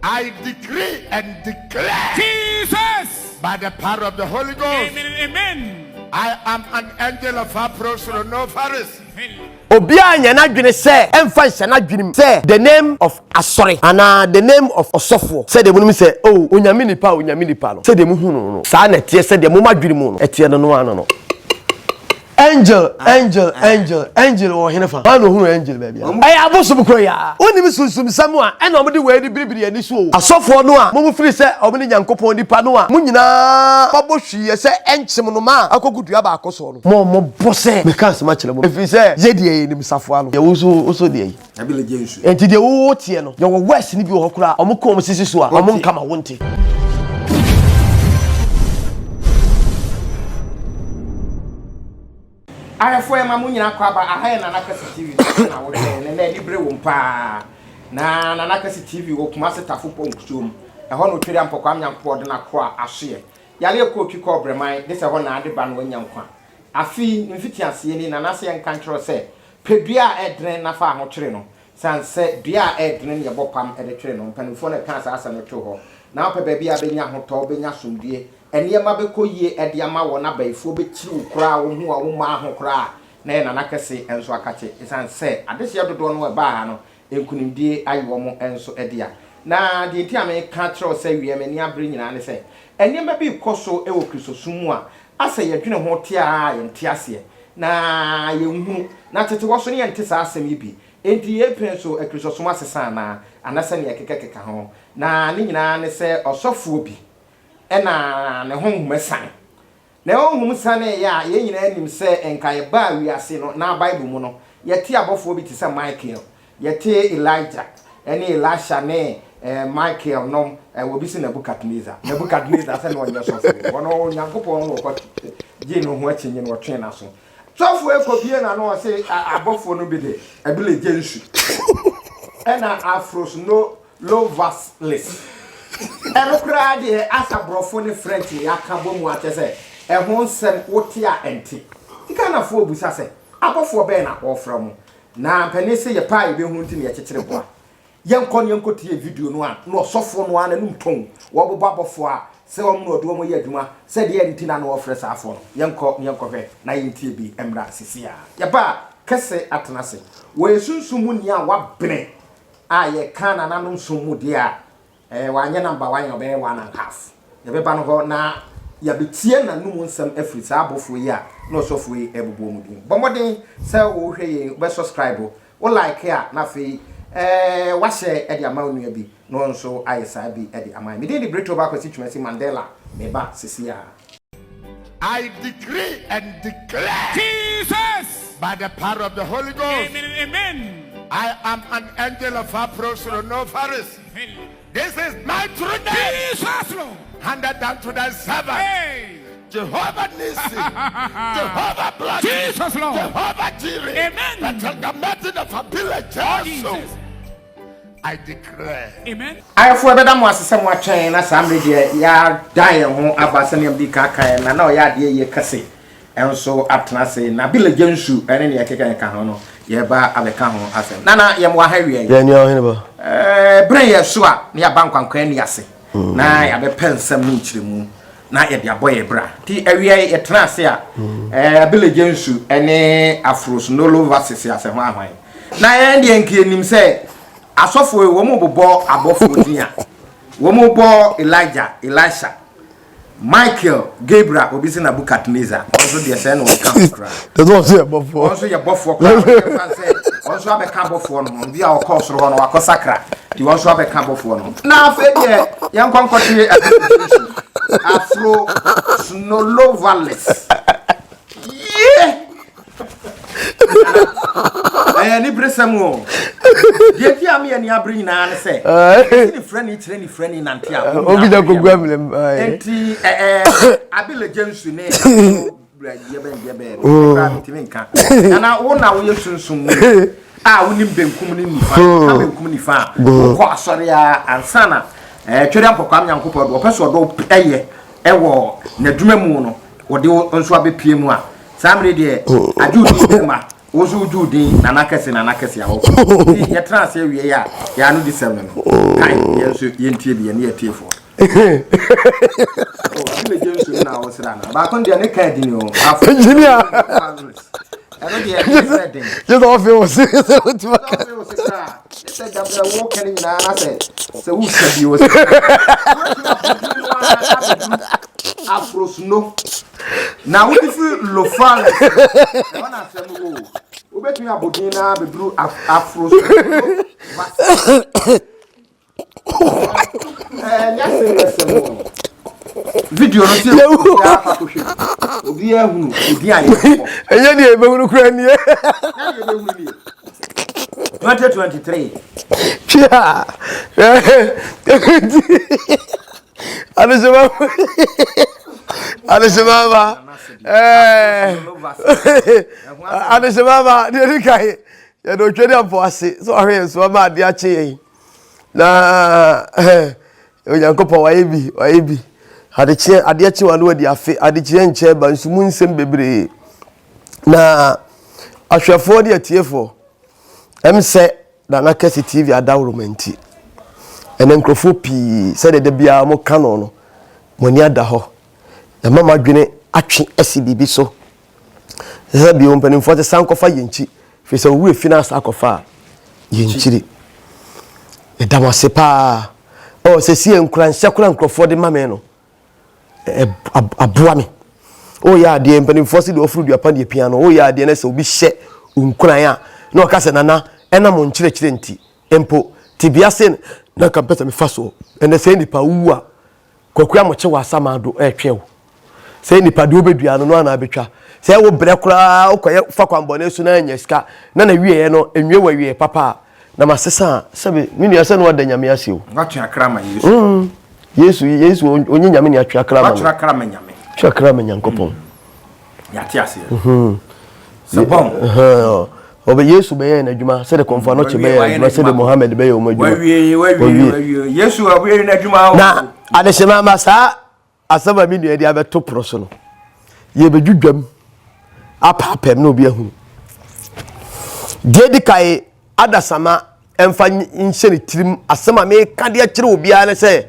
I decree and declare. Jesus. By the power of the Holy Ghost. Amen amen. I am an angel of Aprosro no Faris. Obiara nyɛ n'adwene sɛ ɛmfa nhyɛ n'adwene mu sɛ the name of asɔre anaa the name of ɔsɔfoɔ sɛdeɛ monim sɛ oh Onyame nipa Onyame nipa no sɛdeɛ mohu no no saa na ɛteɛ sɛdeɛ mo adwene mu no ɛteɛ no no ara no no. Angel, angel, angel, angel wɔ hene fa? Hwan na ohunu angel baabi a? Ɛyɛ abosom koro yi ara. Wonim sunsumsɛm a ɛna wɔde wei de biribiri ani so o. Asɔfoɔ no a mo firi sɛ wɔn ne Nyankopɔn nipa no a mo nyinaa moabɔ hwiiɛ sɛ ɛnkyem nnomaa a akɔgu dua baako soɔ no. Mo a mobɔ sɛ meka asɛm akyerɛ mo, ɛfiri sɛ yɛ deɛ yɛnim safoa no. Deɛ wo nso wosɔ deɛ yi. Enti deɛ wo teɛ no, yɛwɔ worse no bi wɔ hɔ koraa a wɔka wɔn sisi so a wɔnka ma wonte. Ahwɛfoɔ yɛma mo nyinaa kɔ aba aha yɛ Nana Kwasi TV so na wohwɛ yɛn ɛnɛ ani bere wom paa na Nana Kwasi TV wɔ Kumasi Tafo Pɔnkutuom ɛhɔ na Otweri Ampɔkwam Nyankopɔn ɔde n'akoa asoɛ yare ɛkɔɔ twi kɔɔ Brɛman de sɛ hɔ na ade ba na wanya nkwa afe yi ne mfitiaseɛ ni Nana sɛ yɛnka nkyerɛ wo sɛ pɛ dua a ɛdene na fa ho twere no sane sɛ dua a ɛdene na yɛbɔ pam de twere no mpanimfoɔ na ɛkaa saa asɛm no too hɔ na wopɛ baabi a bɛnya ahotɔ wobɛnya asomdwie Nneɛma bɛkɔ yie de ama wɔn, abayifoɔ bɛkyiri wo koraa, wo ho a wommaa ho koraa a, na ɛyɛ Nana Kɛse nso akakye. Ɛsiane sɛ adehyeɛ dodoɔ no a ɛbaa ha no, nkunimdie ayɛ wɔn nso dea. Na deɛ nti a meka kyerɛ wo sɛ wiɛ m'ani abere nyinaa ne sɛ, nneɛma bi rekɔ so wɔ Kristosom mu a, asɛ yɛdwene ho te ara a yɛnte aseɛ, na yɛnhunu. Na tete hɔ nso na yɛnte saa asɛm yi bi. Enti yei pɛn so Kristosom asesa anaa? Anasɛ nea ɛkekakeka ho. Na ne nyinaa ne sɛ ɔsɔfoɔ bi na ne honhom asiane. Ne honhom sianeeɛ a, yɛn nyinaa nim sɛ nka yɛbaa wiase no, na Bible mu no, yɛte abɔfoɔ bi te sɛ Michael, yɛte Elijah ne Elisha ne Michael nom, obi se Nebuchadnezzar. Nebuchadnezzar sɛ na ɔnyɛ sɔfoɔ, ɔno Onyankopɔn na ɔkɔ gyee ne ho akyinnye na ɔtwee n'aso. Sɔfoɔ kɔbie n'ano ɔse abɔfoɔ no bi de, ɛbile gye nsu, ɛna afros no Lovaslis. Ɛno koraa deɛ asa brɔfo ne French na yɛaka bɔ mu a kyerɛ sɛ ɛho nsɛm wote a ɛnte. Nti Ghanafoɔ bisa sɛ abɔfoɔ bɛn na wɔfrɛ wɔn? Na mpanin se yɛpɛ a yɛbɛhunu nti na yɛkyekyere boa. Yɛnkɔ na yɛnkɔtie video no a na ɔsɔfoɔ no ara n'anum tɔnn wɔbobɔ abɔfoɔ a sɛ wɔn na ɔde wɔn yɛ adwuma sɛ deɛn nti na na wɔfrɛ saa afoɔ no. Yɛnkɔ na yɛnkɔhwɛ na yɛntie bi mmra seesei ara. Yɛba a, kɛse atena ase. Wɔyɛ sunsum mu nea wabene a yɛka nananom som mu deɛ a, eh, wanyɛ number one a ɔbɛyɛ one and half. Yɛbɛba no hɔ na yɛabɛtie n'anom nsɛm afiri saa abɔfoɔ yi a na ɔsɔfoɔ yi rebobɔ wɔn din. Bɔ mmɔden sɛ wohwɛ yɛn, wobɛ subscribe, wo like a na afei eh, wahyɛ de ama wo nua bi na ɔno nso ayɛ saa bi de ama yɛn. Me din de Brito Ba Kwasi Twumasi Mandela, meba seesei ara. I decree and declare. Jesus. By the power of the Holy Ghost. Amen amen. I am an angel of Aprosro no Faris. This is my true name. Jesus Lord. Handed down to thy servant. Hey. Jehovah Nissi, Jehovah Blood, Jesus Lord, Jehovah Jireh, Amen. The mountain of Oh, Jesus. I declare. Amen. Ayɛfoɔ yɛbɛda mo ase sɛ moatwɛn na saa mmerɛ deɛ yɛadan yɛn ho aba sɛdeɛ mede kan kaeɛ na na ɔyɛ adeɛ yie kɛse nso atena ase na Billy Gyensu ne deɛ ɛkeka ɛka ho no yɛreba abɛka ho asɛm. Nana yɛn wɔ ha awia yi. Yɛn nua ɔhene ba. Ɛɛ berɛ yɛ so a na yɛaba nkwankwan ani ase na yɛabɛpɛ nsɛm ne nkyerɛmu na yɛde abɔ yɛn bra. Nti awia yi yɛtena ase a ɛɛ Billy Gyensu ne Afros Nolo Vases ase ho ahwan. Na yɛn deɛ nka yɛnim sɛ asɔfoɔ yi wɔn bobɔ abɔfoɔ din a wɔn bɔ Elijah, Elisha, Michael, Gabriel, obi sɛ Nabukadnezar, ɔno nso deɛ sɛ na ɔka ho koraa. Tɛsɛ ɔnso yɛ bɔfoɔ. Ɔno nso yɛ bɔfoɔ koraa. Yɛmfa sɛ ɔno nso abɛka abɔfoɔ no ho. Bi a ɔkɔɔ soro hɔ no wakɔ sakra. Nti ɔno nso abɛka abɔfoɔ no ho. Na afei deɛ yɛnkɔ nkɔte Afro Snolovalis. Yie! Ɛyɛ aniberesɛm o. Deɛ nti a meyɛ ani abere nyinaa ne sɛ, ɛsi ne frɛni kyerɛ ne frɛni nante a, obi da kogu amena mu. Nti ɛɛ Abele Jensu ne deɛ bɛn deɛ bɛn no koraa mentumi nka. Nana wo na woyɛ sunsum mu a wonim benkum ne nifa, ka benkum nifa a wokɔ asɔre a ansa na ɛɛ Twɛdeɛ Mpɔkwam Nyankopɔn de ɔpɛ sɛ ɔdɔ ɛyɛ ɛwɔ n'adwuma mu no wɔde wo nso abɛpie mu a saa mmere deɛ agye wo din bɛma. Wo nso wogye wo din Nana Kɛse Nana Kɛse a wɔkɔ. Nti yɛtena ase awie yi a, yɛn ano di sɛm no no. Kan, yɛn nso yɛntie bi, yɛne atiefoɔ. Oh, abi na gye nsu no na wosra no. Baako deɛ ne ka adi ni o. Engineer. Ɛno deɛ ɛsɛ den. Gye sɛ ɔfe wo se sɛ wotumi aka. Ɔfe wo se koraa. Sɛ dabrɛ wo ka ne nyinaa na sɛ sɛ wotwa bi wo se. Afrosno. Na wode firi Lofales. Ɛhɔ na asɛm no wɔ o. Wobɛtumi abɔ din na abɛduru Afrosno. Ɛnyɛ serious o. Video no sɛ obiara akɔ akɔhwɛ bi. Obiara hunu edin a yɛbɔ. Ɛnyɛ deɛ yɛbɛhunu kura nie. Ɛnyɛ deɛ yɛbɛhunu nie. 2023. Twia. Adehyema adehyema ba. Adehyema ba deɛ ɛdi kan yɛde otwa de abɔ ase sɛ ɔhwɛ yɛn so ama adeɛ akye yɛn. Na Onyankopɔn wayɛ bi, wayɛ bi. Adekyeɛ, adeɛ kye wa no wadi afe, adekyeɛ nkyɛ ba nso mu nsɛm bebree. Na ahwɛfoɔ ne atiefoɔ, ɛm sɛ Nana Kɛse TV adaworoma nti, ɛnɛ nkurɔfoɔ pii sɛdeɛ da biara wɔka no no, mo ani ada hɔ. Yɛama mo adwene atwe asi biribi so. Ɛsɛ sɛ bio mpanimfoɔ sɛ san kɔfa yɛn nkyi, firi sɛ owura fi no asa akɔfa a yɛn nkyiri. Yɛda mo ase paa. Ɔ sɛ si yɛ nkuranhyɛ koraa nkurɔfoɔ de ma me no, aboa me. Woyɛ adeɛ mpanimfoɔ sɛ deɛ ɔforo dua pa deɛ pia no, woyɛ adeɛ na sɛ obi hyɛ nkuran a, na ɔka sɛ nana ɛnam wo nkyerɛkyerɛ nti mpo tebea sei na nka mpɛ sɛ mefa soɔ. Ɛnɛ sɛ nipa wowu a, Kwaku Amokye wɔ asamando retwɛn wo. Sɛ nipa deɛ wobɛdua no no ana abɛtwa. Sɛ wo brɛ koraa wokɔyɛ fa kwanbɔne so na anya sika na na wieɛ no nwie wɔ awieɛ papa a na masesa a sɛbe me nua sɛ na wada Nyame ase o. Watwe akra ma Yesu. Mm. Yesu Yesu onye Nyame ne atwe akra ma no. Watwe akra ma Nyame. Atwe akra ma Nyankopɔn. Yɛate aseɛ. Mhm. Sɛ bɔn. Ɔbɛ Yesu bɛyɛ n'adwuma sɛde kɔnfa no kye bɛyɛ n'adwuma sɛde Mohammed bɛyɛ wɔn adwuma. Wawie wawie wawie Yesu awie n'adwuma. Na adehyema ma saa asɛm a me nua de abɛto pono so no yɛbɛdwidwam apaapam na obi ahunu. Deɛ di kae adasama mfa nhyɛ ne tirim asɛm a meka de akyerɛ obiara ne sɛ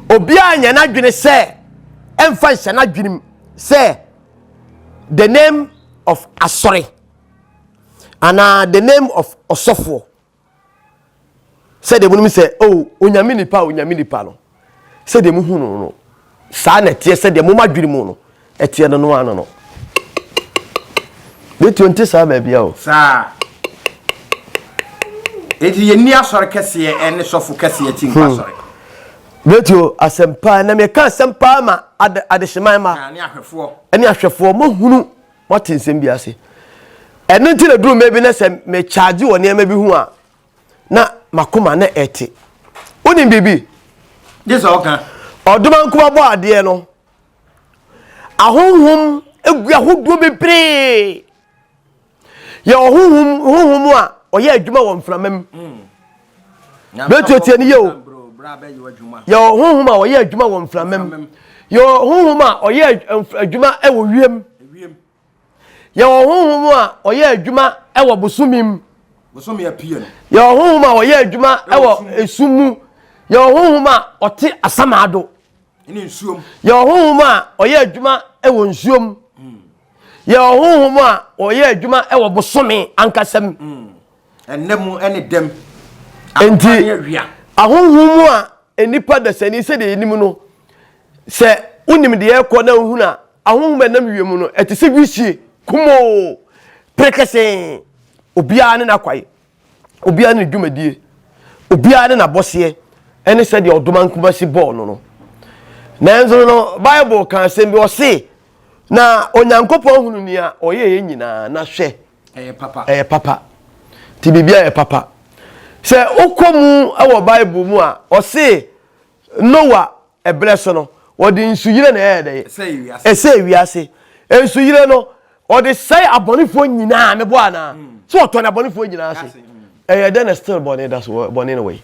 obiara nyɛ n'adwene sɛ ɛmfa nhyɛ n'adwenem sɛ the name of asɔre anaa the name of ɔsɔfoɔ sɛdeɛ monim sɛ oh onyame nipa onyame nipa no sɛdeɛ mohu no no saa na ɛteɛ sɛdeɛ moma adwene mu no ɛteɛ no no ano no bɛtuo nte saa baabi a o saa enti yɛnni asɔre kɛseɛ ɛne sɔfo kɛseɛ ti nkɔ hmm. asɔre bɛtuo asɛmpa na meka asɛmpa ma adehyeman ma ɛne ahwɛfoɔ mohunu Moate nsɛm bi ase. Ɛno nti na duru mmerɛ bi na sɛ mekyagye wɔ nneɛma bi ho a, na makoma na ɛte. Wonim biribi? Gye sɛ ɔka. Ɔdomankoma bɔ adeɛ no, ahonhom gu ahodoɔ bebree. Yɛ ɔhonhom honhom a ɔyɛ adwuma wɔ mframa mu. Mm. Bɛtuatua no yɛ o. Yɛ ɔhonhom a ɔyɛ adwuma wɔ mframa mu. Yɛ ɔhonhom a ɔyɛ adwuma wɔ wiem. Yɛ ɔhonhom a ɔyɛ adwuma wɔ bosome mu. Yɛ ɔhonhom a ɔyɛ adwuma wɔ esum mu. Yɛ ɔhonhom a ɔte asamado. Yɛ ɔhonhom a ɔyɛ adwuma wɔ nsuo mu. Yɛ ɔhonhom a ɔyɛ adwuma wɔ bosome ankasa mu. Ɛnna mu ne dɛm. Enti ahonhom mu a nnipa dasani sɛdeɛ yɛnim no, sɛ wonim deɛ ɛkɔ na wohunu a, ahonhom a ɛnam wiem no, ɛte sɛ wisie kumoo, perekɛsee. Obiara ne n'akwae, obiara ne ne dwumadie, obiara ne n'abɔseɛ, ɛne sɛdeɛ ɔdoma nkuma si bɔɔ no no. Nanso no, Bible ka asɛm bi, ɔse, na Onyankopɔn hunu nea ɔyɛeɛ nyinaa, na hwɛ, Ɛyɛ papa. Ɛyɛ papa. Nti biribiara yɛ papa. Sɛ wokɔ mu wɔ Bible mu a, ɔse Noa ɛberɛ so no, wɔde nsuyire na ɛyɛ dɛ. Ɛsɛe wiase. Nsuyire no, ɔde sɛe abɔnefoɔ nyinaa, mebɔ anaa? Mm. So ɔtɔ ne abɔnefoɔ nyinaa ase. Mm. Ɛyɛ dɛ na still bɔne da so, bɔne no wɔ yi.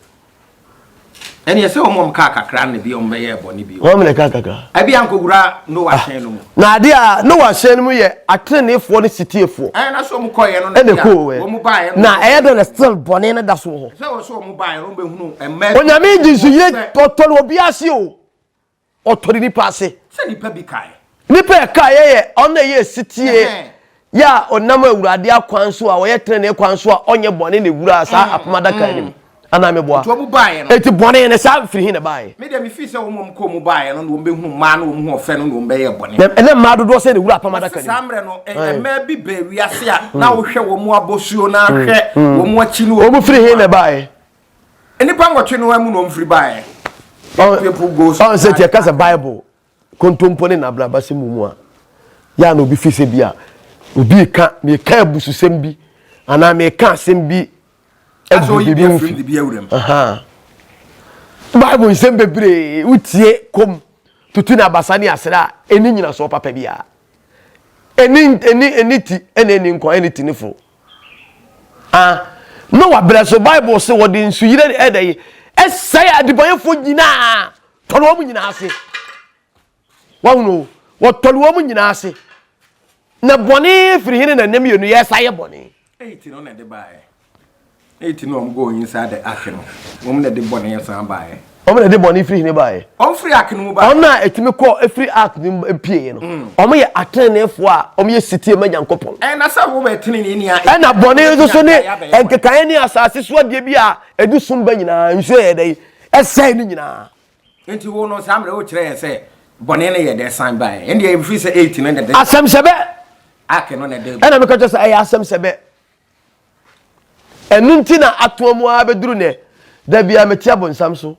Ɛneɛ sɛ wɔn a wɔkaa kakra no na bi a wɔbɛyɛɛ bɔne bio. Wɔn na ɛkaa kakra. Ɛbi ankɔwura Noa hyɛn no mu. Na adeɛ a Noa hyɛn no mu yɛ ateneneefoɔ ne setiefoɔ. Ɛɛ na sɛ wɔn kɔeɛ no na Ɛna bi a ɛkɔɔ wɔn baeɛ no. Na ɛyɛ dɛn na still bɔne no da so wɔ hɔ. Sɛ wɔ sɛ wɔn baeɛ no wɔn bɛhunu mmaa bi. Onyame gye nsuyire Sɛ. ɔtɔre obi ase o. Ɔtɔre nipa ase. Sɛ nipa bi kae. Nipa ɛkae yɛ yɛ ɔno ɛyɛ setie yɛ a ɔnam awurade akwan so a ɔyɛ tenenee kwan so a ɔnyɛ bɔne na ewuraa saa apam adaka no mu. Anaa meboa? Nti wɔn baeɛ no. Eti bɔne no saa firi he na ɛbaeɛ? Me deɛ me feel sɛ wɔn a wɔn kɔɔ mu baeɛ no na wɔn bɛhunu mmaa na wɔn ho ɔfɛ no na wɔn bɛyɛɛ bɔne. Na ɛnɛ mmaa dodoɔ sɛn na ewura apam adaka Wɔse no saa mu? mmerɛ no mmaa bi baa wiase a na wohwɛ wɔn abɔsuo na ahwɛ wɔn akyi ne Wɔn firi he na ɛbaeɛ? Nnipa nwɔtwe no ara mu na wɔn firi baeɛ. People goes. Ɔn sɛ tiɛ kasa Bible kontompo ne nabrabasɛm mu mu a yɛ a na obi fi sɛ bi a obi ka meka abususɛm bi anaa meka asɛm bi agu biribi ho fi. Bible nsɛm bebree wotie kom tutu na abasa ne asra a ɛni nyinasoɔ papa biara. Ɛni ɛni ɛni ti ɛna ɛni nkwa ɛni ti ne fo. Ah, Noa berɛ so Bible se wɔde nsuyire ɛdɛ yi ɛsɛe adebɔnyɛfoɔ nyinaa tɔre wɔn nyinaa ase. Wɔn o, wɔtɔre wɔn nyinaa ase. Na bɔne firi hene na nna mmienu yɛsa yɛ bɔne. Eyi ti no na ɛde baeɛ. Eyi ti no wɔn go inside the ark no. Wɔn na ɛde bɔne san baeɛ. Wɔn na ɛde bɔne firi hene baeɛ. Wɔn firi ark no mu baeɛ. Wɔn a ɛtumi kɔ firi ark no mu pieeɛ no, mm. wɔn yɛ ateneneefoɔ a wɔn yɛ sitie ma Nyankopɔn. Ɛna sɛ wɔn bɛ tenenee ni a. Ɛna bɔne nso so ne nkekaeɛ ne asase so adeɛ bi a ɛde sum ba nyinaa nsuo yɛ dɛ ɛsɛe ne nyinaa. Nti wo no saa mmerɛ wokyerɛ yɛn sɛ bɔne no yɛ dɛ san baeɛ. Ɛndeɛ ɛfiri sɛ 8 no na ɛde. Asɛm sɛbɛ. Ark no na ɛde. Ɛna meka kyerɛ sɛ ɛyɛ asɛm sɛbɛ. Ɛno nti na atoa mu ara bɛduru nnɛ. Da biara mete abonsam so.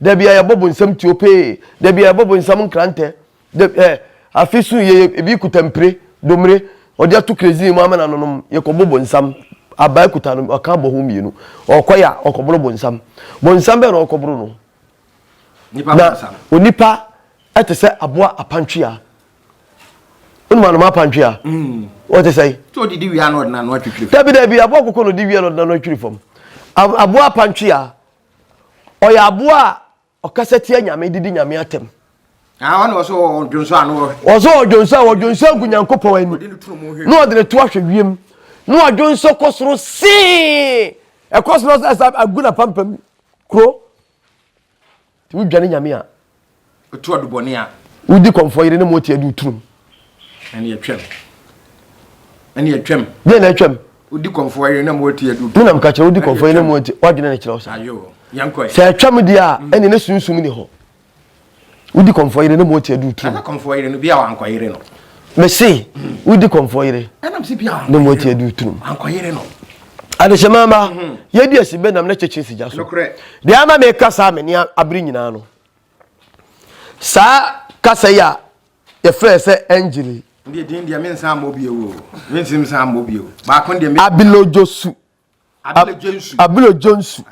Da biara yɛbɔ bonsam tuo pee. Da biara yɛbɔ bonsam nkrantɛ. Da eh, afe so yɛ ebi kuta mpire, domire, ɔde ato kerezini mu ama no anonom. Yɛkɔbɔ bonsam. Abaa kuta no, ɔka abɔ ho mmienu. Ɔkɔ yɛ a, ɔkɔboro bonsam. Bonsam bɛn na ɔkɔboro no? Na onipa te sɛ aboa apantwea. Wonim anoma apantwe a? Mm. Wɔte sɛn? Sɛ ɔdidi wia na ɔde n'ano atwitwiri fam. Dabi dabi, aboa koko na ɔdi wia na ɔde n'ano atwiri fam. Aboa apantwe a, ɔyɛ aboa a ɔkasa tia nyame didi nyame atɛm. Ah, ɔno ɔsɛ ɔdwonso ano. Ɔsɛ ɔdwonso a ɔdwonso agu Nyankopɔn ani. Na ɔde ne to ahwɛ wiem. Na ɔdwonso kɔ soro see. Ɛkɔ soro sɛ agu n'apampam kuro. Nti wodwane Nyame a. Wotu adubɔne a. Wodi kɔmfoɔ yere ne mote adu turum. Ɛne atwam. Ɛne atwam. Deɛ na atwam. Wodi kɔmfoɔ yere ne mote adu. Me nam ka kyerɛ wodi kɔmfoɔ yere ne mote wadwene ne kyerɛ wo sa. Ayo, yɛnkɔ. Sɛ atwam deɛ a mm. ɛne ne sunsum ni hɔ. Wodi kɔmfoɔ yere ne mote adu turum. Ɛna kɔmfoɔ yere no bi a wankɔ yere no. Mese wodi kɔmfoɔ yere ne mu ati adu tunum. Adehyema mma mhm. yɛdi asi bɛ nam na kyekyere si gya so. Deɛ ama meka saa me ne abere nyinaa no saa kasa yi a yɛfrɛ sɛ angel yi. Abilodwosu Abilodjonsu.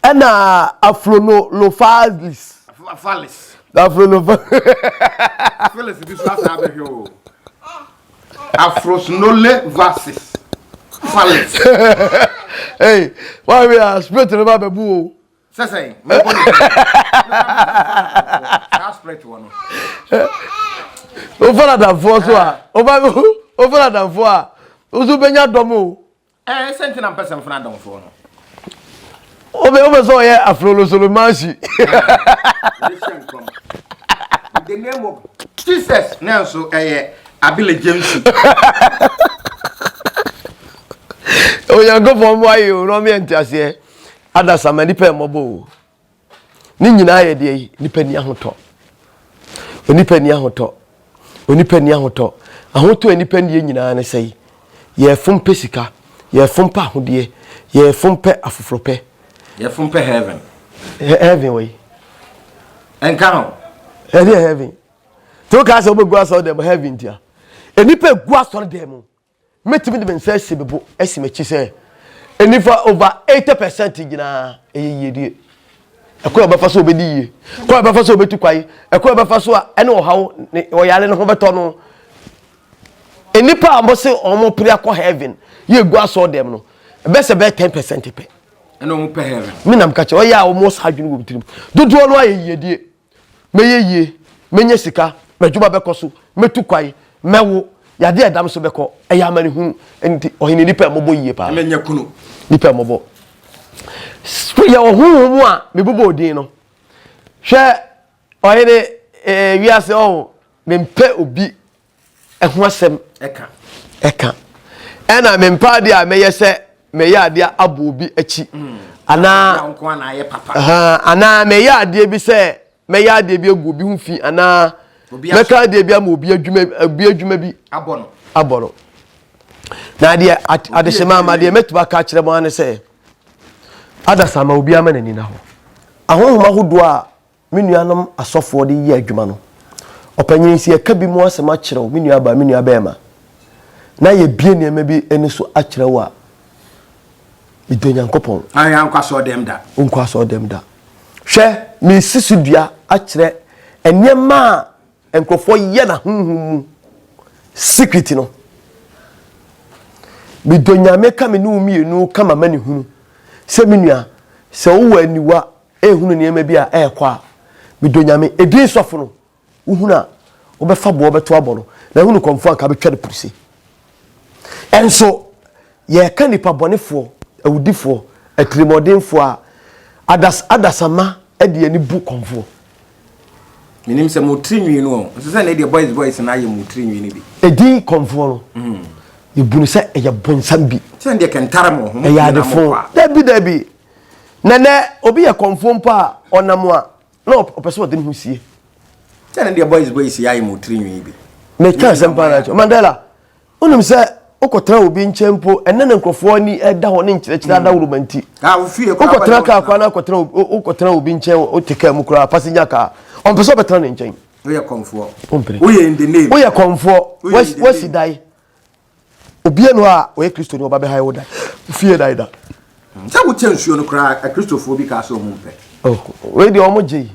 Ɛna Afronolophalis. Afronolophalis. Phyllis bi so asa abɛhwɛ o. Afrosnolevasis. Phyllis. Hey, why we are spirit no ba bɛbu o. Sɛ sɛn, mɛbɔ ne din. Saa spirit wɔ no. Wofa no adamfoɔ so a, wofa no adamfoɔ a, wo nso wobɛnya dɔm o. Ɛɛ sɛ nti na mpɛ sɛ mfena adamfoɔ no. Wobɛ wobɛ sɛ ɔyɛ afrolosolomansi. In the name of Jesus, nanso ɛyɛ Abele James. Onyankopɔn mmoa yi o, na ɔmeɛ nteaseɛ. Adasamma, nnipa yɛ mmɔbɔ o. Ne nyinaa yɛ deɛ yi, nnipa ni ahotɔ. Onipa ni ahotɔ. Onipa ni ahotɔ. Ahotɔ a nnipa nni nyinaa ne sɛ yɛfom pɛ sika, yɛfom pɛ ahodeɛ, yɛfom pɛ afoforɔ pɛ. Yɛfom pɛ heaven. Heaven wɔ yi. Ɛnka ho. Ɛdeɛ heaven. Tí o kaa sɛ wobɛgu asɔre dɛm heaven ntia. Nnipa egu asɔre dɛm. Mɛtumi de me nsa asi me bo asi m'akyi sɛ nnipa over 80 percent nyinaa ɛyɛ yiedie. Ɛkwan a ɔbɛfa so ɔbɛdi yie, kwan a ɔbɛfa so ɔbɛtu kwae, ɛkwan a ɔbɛfa so a ɛne ɔhaw ne ɔyare no ho bɛtɔ no. Nnipa a wɔse wɔn pere akɔ heaven yɛ egu asɔɔ dɛm no, ɛbɛsɛ bɛyɛ 10 percent pɛ. Ɛna wɔn pɛ heaven. Me nam ka kyerɛ ɔyɛ a wɔn saa adwene wɔ wɔn tirim. Dodoɔ no ayɛ yiedie. Mɛyɛ yie, mɛnya sika, m'adwuma bɛkɔ so, mɛtu kwan, mɛwo, yadeɛ a ɛda me so bɛkɔ. Ɛyɛ amanehunu. Nti ɔhene nipa ɛmɔbɔ yie paa. Mɛnya kunu. Nipa ɛmɔbɔ. Yɛ ɔhonhom mu a mebobɔ odin no. Hwɛ ɔhene ɛɛ wiase ɔho mempɛ obi ɛho asɛm ɛka ɛka ɛna mempɛ adeɛ a mɛyɛ sɛ mɛyɛ adeɛ abɔ obi akyi mm. anaa anaa mɛyɛ adeɛ bi sɛ mɛyɛ adeɛ bi agu obi ho fi anaa mɛka adeɛ bi ama obi adwuma obi adwuma bi abɔ no abɔ no na adeɛ adehyɛma ama adeɛ mɛtumi aka akyerɛ mo ano sɛ adasama obi ama n'ani na hɔ ahonhom ahodoɔ a Me nuanom asɔfoɔ de yɛ adwuma no. Ɔpanyin, sɛ yɛka bi mu asɛm akyerɛ wo, me nuabaa, me nuabɛrima, na yɛbie nneɛma bi ani so akyerɛ wo a, medɔ Nyankopɔn. Ahwɛ ankɔ asɔɔdɛm da. Wonkɔ asɔɔdɛm da. Hwɛ, mesi so dua akyerɛ nneɛma a nkurɔfoɔ yɛ na honhom mu secret no. Medɔ Nyame ka me ne wo mmienu ka m'amanehunu sɛ me nua, sɛ wowɔ aniwa Ehunu nneɛma bi a ɛrekɔ a, medɔ Nyame. Edin sɔfo no, wohunu a, wobɛfa boɔ bɛto abɔ no, na ehunu kɔmfoɔ anka bɛtwa no puruse. Ɛnso, yɛreka nnipa bɔnefoɔ, awudifoɔ, atirimɔdenfoɔ a, adas, adasamma de ani bu kɔmfoɔ. Menim sɛ mo tiri nwi no o, nso sɛ ne deɛ boys boys no ayɛ mo tiri nwi no bi. Edin kɔmfoɔ no, yɛbu no sɛ ɛyɛ bonsam bi. Sɛ deɛ kɛntare mo ho, mo Ɛyɛ pie na mo adefo. kɔ a. Dabi, dabi. Na nɛ obi yɛ kɔmfoɔ mpo a ɔnam a na ɔpɛ sɛ ɔde ne ho sie. Sɛ ne deɛ boys boys yɛ ayɛ mo tiri nwi bi. Meka asɛm paa na kyerɛ Mandela wonim sɛ wokɔtena obi nkyɛn mpo ɛnɛ na nkurɔfoɔ ani ɛda hɔ ne nkyerɛkyerɛ mm. adaworo ma nti ah, wokɔtena kaa koraa na wokɔtena obi nkyɛn wote kaa mu koraa passenger kaa ɔmpɛ sɛ ɔbɛtena ne nkyɛn. Woyɛ kɔmfoɔ. Woyɛ in the name. Woyɛ kɔmfoɔ. Wasi dan. Obiara nni hɔ a ɔyɛ Kristoni a ɔba bɛhae wo dan, fie dan da. Sɛ wokyɛ nsuo no koraa, Akristofoɔ bi kaa sɛ wɔn mpɛ. Oh, wei deɛ wɔn gye yi.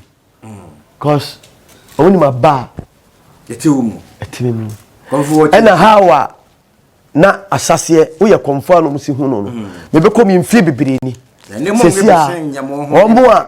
Cause wɔn nim aba a. Ɛte wo mu. Ɛte me mu. Ɛna how a na asaseɛ woyɛ kɔmfoɔ a na wɔn si hu no no. Mebɛkɔ mi mfie bebree ni. Sɛsi a wɔn a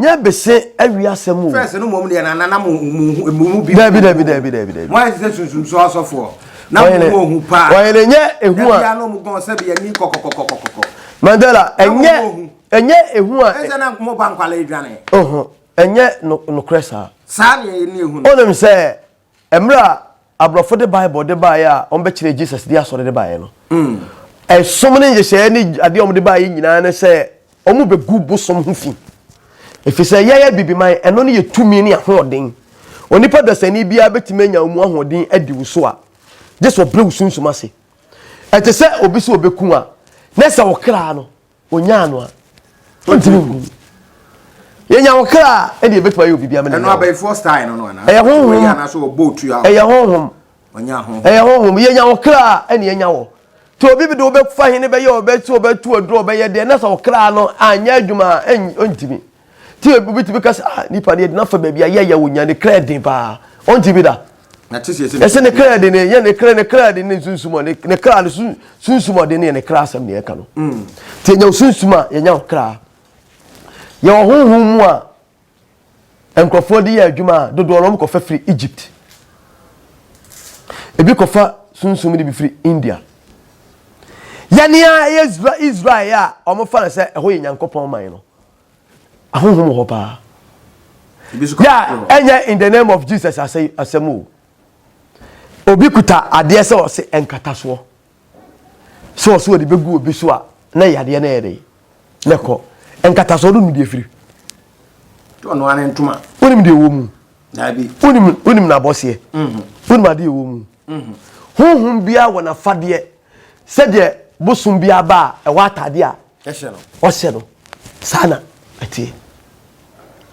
nyɛ bese awi asɛm o. Fɛs no mom deɛ na nana mo mu bi. Dabi dabi dabi dabi dabi. Mo ayɛ sɛ sunsun so asɔfoɔ. Na mo mu ohu paa. Wɔyɛ nyɛ ehu a. Dabi ano mo gɔn sɛ bi ani kɔkɔkɔkɔkɔkɔ. Mandela ɛnyɛ ɛnyɛ ehu a. Ɛsɛ na mo ba nkwala edwane. Oho ɛnyɛ nokorɛ saa. Saa ne ɛne ehu no. Onim sɛ Mmerɛ a aborɔfo de Bible de baeɛ a wɔbɛkyerɛɛ Jesus de asɔre de baeɛ no, ɛsom ne nhyehyɛeɛ ne adeɛ a wɔde baeɛ nyinaa ne sɛ wɔbɛgu bosom ho fi. Ɛfiri sɛ yɛyɛ Abibiman, ɛno ne yɛ tumi ne ahoɔden. Onipa dasani biara bɛtumi anya wo mu ahoɔden adi wo so a, gye sɛ ɔbrɛ wo sunsum ase. Ɛte sɛ obi sɛ ɔbɛku a, na sɛ wo kra no, Onyaa no a, ontumi nku. Yɛnya wo kra a, ɛde yɛbɛtumi ayɛ obi bi amena. Ɛno abayifoɔ style no no anaa? Ɛyɛ honhom. Ɛyɛ honhom. Ɛyɛ honhom. Yɛnya wo kra a, ɛne yɛnya wɔ. Nti obi bi de wobɛfa hene bɛyɛ ɔbɛsi ɔbɛtu aduro ɔbɛyɛ deɛ na sɛ wo kra no anyɛ adwuma a ɔntumi. Ti obi tumi ka sɛ ah nipa no yɛde no afa baabi a yɛyɛ wo nya ne kra den paa. Ɔntumi da. Ɛsɛ ne kra de ne yɛ ne kra ne kra de ne sunsum ne ne kra ne sunsum ɔde ne yɛ ne kra asɛm ne yɛka no. Mm. Ti yɛnya sunsum a yɛnya wo kra. Yɛwɔ honhom mu a nkurɔfoɔ de yɛ adwuma a dodoɔ no wɔkɔfa firi Egypt. Ebi kɔfa sunsum de bi firi India. Yɛne a ɛyɛ Israel a wɔfa no sɛ ɛhɔ yɛ Nyankopɔn man no. Ahonhom wɔ hɔ paa. Yɛ ɛnyɛ in the name of Jesus asɛ asɛm o. Obi kuta adeɛ sɛ ɔse nkatasoɔ. Sɛ ɔse ɔde bɛgu obi so a na yadeɛ no yɛ dɛ na ɛkɔ. Nkatasoɔ no nim deɛ firi. Wonim deɛ ɛwɔ mu. Wonim wonim n'abɔseɛ. Mhm. Wonim adeɛ ɛwɔ mu. Mhm. Honhom biara wɔ n'afadeɛ sɛdeɛ bosom biara ba a ɛwɔ ataadeɛ a ɔhyɛ no saa na ɛteɛ.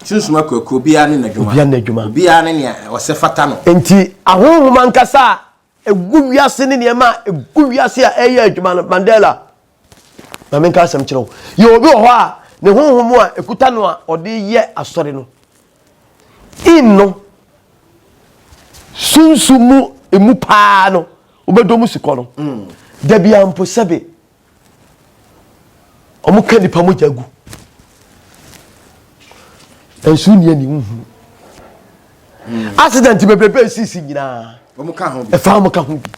Sunsum akuakuo obiara ne n'adwuma. Obiara ne n'adwuma. Obiara ne nea ɔsɛ fata no. Nti ahonhom ankasa a ɛgu wiase ne nneɛma a ɛgu wiase a ɛyɛ adwuma no Mandela ma menka asɛm kyerɛ wo yɛ obi wɔ hɔ a ne honhom a ɛkuta no a ɔde yɛ asɔre no in no sunsum mu emu paa no wobɛdɔ mu sukɔ no mm. da bia mpo sɛbe. Wɔka nipa mogya gu. Nso nni ani nhu. Accident bebrebe esisi nyinaa. Ɛfa wɔn ka ho bi.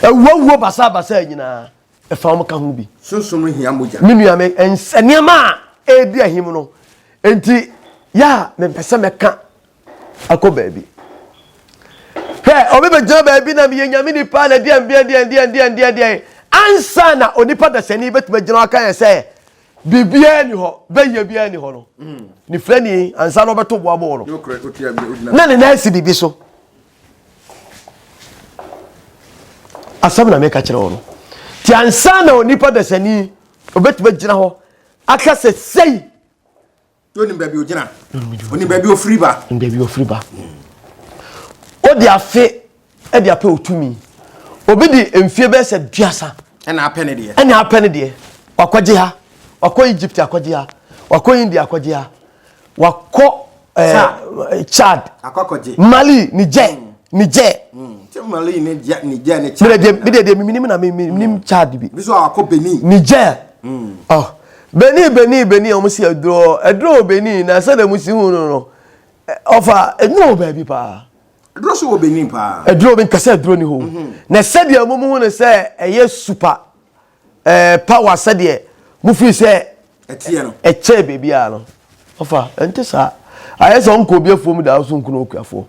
Awuawuo basabasa nyinaa ɛfa wɔn ka ho bi. Sunsun no hia mogya. Me nua me nneɛma a ɛredi ahim no nti yɛ a mempɛ sɛ mɛka akɔ baabi. Hwɛ, obi bɛgyina baabi na meyɛ nyame nipa na deɛ deɛ deɛ deɛ deɛ deɛ deɛ ansa na onipa dasani bɛtumi agyina aka yɛ sɛ biribiara ni hɔ bɛyɛ biara ni hɔ no mm. ne firani ansa na ɔbɛto boa bɔɔ no na ne nan si biribi so asɛm na meka kyerɛ wɔ no nti ansa na onipa dasani obɛtumi agyina hɔ aka sɛ sei Onim baabi ogyina. Onim baabi ofiri ba. Onim baabi ofiri ba. Odi afe ɛde apɛ otumi. Obi di mfie bɛyɛ sɛ duasa. Ɛna apɛ ne deɛ. Ɛna apɛ ne deɛ. Wakɔgye ha. Wakɔ Egypt akɔgye ha. Wakɔ India akɔgye ha. Wakɔ ɛɛ eh, Chad. Akɔkɔgye. Mali, Niger. Mm. Niger. Mm. Mali, Niger, Niger ne Chad. Mi de deɛ mi nim na mi mi nim Chad bi. Bi so akɔ Benin. Niger. Mm. Oh. Benin Benin Benin a wɔn si aduro aduro wɔ Benin na sɛdeɛ wɔn si hu no no ɔfa aduro wɔ baabi paa. Aduro so wɔ Benin paa. Aduro bi nkasa aduro ni hɔ mhm. na sɛdeɛ wɔn hu no sɛ ɛyɛ super ɛɛ eh, power sɛdeɛ mo fi sɛ ɛteɛ no ɛkyɛ baabi a no ɔfa ɛnte saa ayɛ sɛ ɔnkɔ obi afuom da so nkono okuafoɔ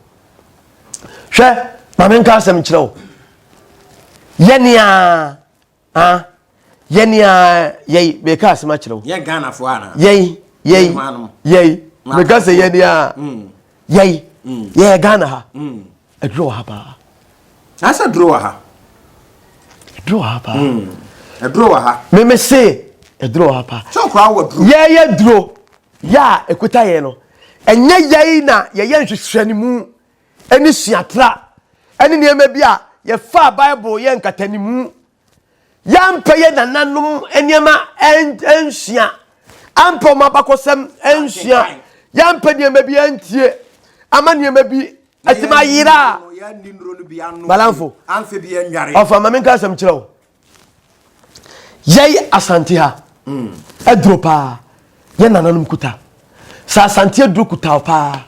hwɛ maame nka asɛm kyerɛ wo yɛ nea Ah, yɛn a yɛn meka asɛm akyerɛ wo. Yɛn Ghanafoɔ ana? Yɛn yɛn yɛn meka sɛ yɛn a mm. yɛn mm. yɛyɛ Ghana ha. Mm. Aduro wɔ ha paa. Asa aduro wɔ ha. Aduro wɔ ha paa. Aduro wɔ ha. Meme se aduro wɔ ha paa. Sɛ ɔkora wɔ duro. Yɛyɛ duro yɛ a ekuta yɛn no ɛnyɛ yɛn na yɛyɛ nhwehwɛnimu. ne suatra ne nneɛma bi a yɛfaa Bible yɛ nkatanimu. Yɛampɛ yɛ nananom nneɛma ansua, ampɛ wɔn abakɔsɛm ansua, yɛampɛ nneɛma bi antie ama nneɛma bi atumi ayera. Balamfo, ɔfa ma menka asɛm kyerɛ wo. Yɛi Asante ha aduro paa yɛ nananom kuta. Sɛ Asante aduro kuta paa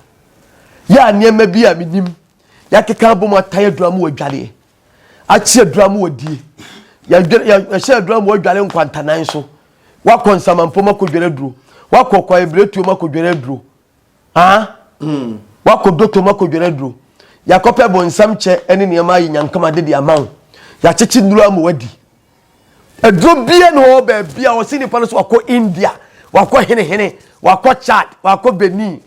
yɛ a nneɛma bi a menim yɛakeka abom atae aduro ama wɔadwareɛ akye aduro ama wɔadie yɛhyɛ aduro ama wɔadware nkwantanan so wakɔ nsamanpom akɔdware aduro wakɔ kwaebiretuom akɔdware aduro Ah, mm. Wakɔ dɔtɔ mu akɔdware aduro. Yɛakɔpɛ bonsam kyɛ ne nneɛma ayɛ nyankama de de ama wo. Yɛakyekye nnuro ama wadi. Aduro bia na ɔwɔ baabi a ɔsi nipa no so wakɔ India, wakɔ henehene, wakɔ Chad, wakɔ Benin.